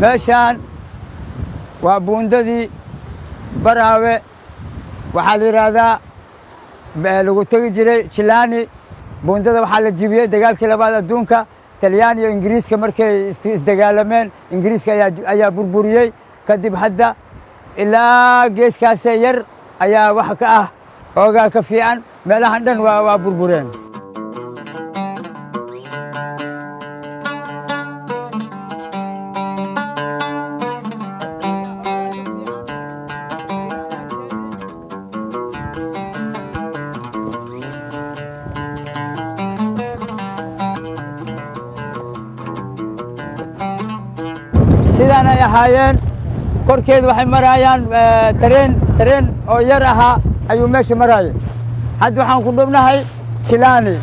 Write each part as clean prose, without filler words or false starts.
Meeshaan waa buundadii Baraawe. Waxaa la yidhaahdaa lagu tegi jiray Jilaani. Buundada waxaa la jibiyey dagaalkii labaad adduunka. Talyaani iyo Ingiriiska markay isdagaalameen, Ingiriiska ayaa burburiyey. Kadib hadda ilaa geeskaase yar ayaa wax ka ah, hoogaa ka fiican. Meelahan dhan waa burbureen. Sidaan ay ahaayeen korkeedu waxay maraayaan tareen. Tareen oo yar ahaa ayuu meesha maraayay. Hadda waxaan ku dhubnahay Jilaani.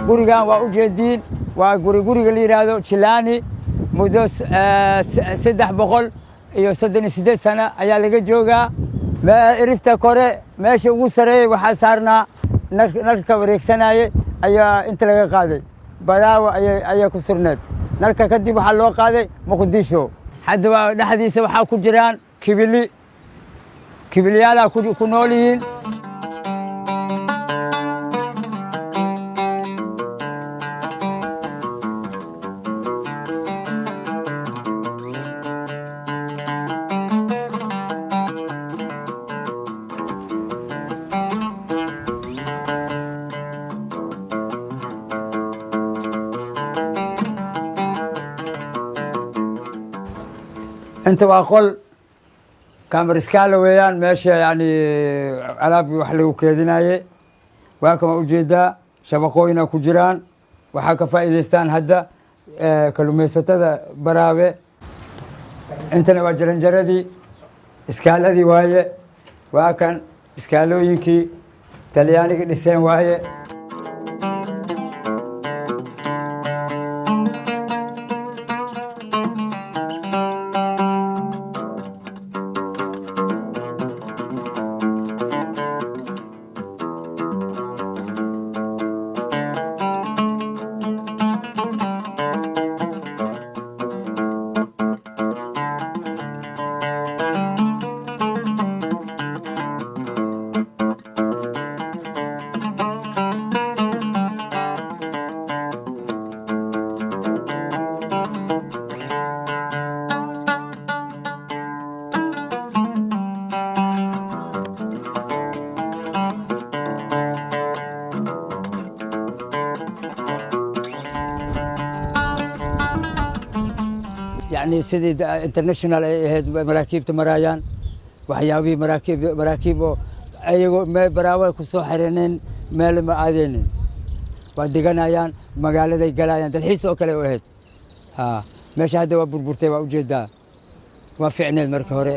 Gurigan waa u jeediin, waa guri guriga la yidhaahdo Jilaani. Muddo 338 sano ayaa laga joogaa. Irifta kore, meesha ugu sareeyey, waxaa saarnaa nalka wareegsanaye ayaa inta laga qaaday Baraawo ayay ku surneed nalka. Kadib waxaa loo qaaday Muqdisho. Hadda waa dhexdiisa waxaa ku jiraan kibili, kibiliyaalaa ku nool yihiin. Inta waa qol kamariskaala weeyaan, meesha yani alaab wax lagu keedinaye. Waa kan, waa ujeedaa, shabaqooyina ku jiraan. Waxaa ka faa'iidaystaan hadda kalluumaysatada Baraawe. Intana waa jaranjaradii, iskaaladii waaye. Waa kan iskaalooyinkii Talyaaniga dhiseen waaye. Yani sidii international ay ahayd, maraakiibta maraayaan, waxyaabihii maraakiib oo ayagoo meel Baraawe ku soo xiraneen meel ma aadeynin, waa deganayaan, magaaladay galayaan, dalxiis oo kale u ahayd. Ha, meesha hadda waa burburtay, waa ujeedaa. Waa ficneed marka hore.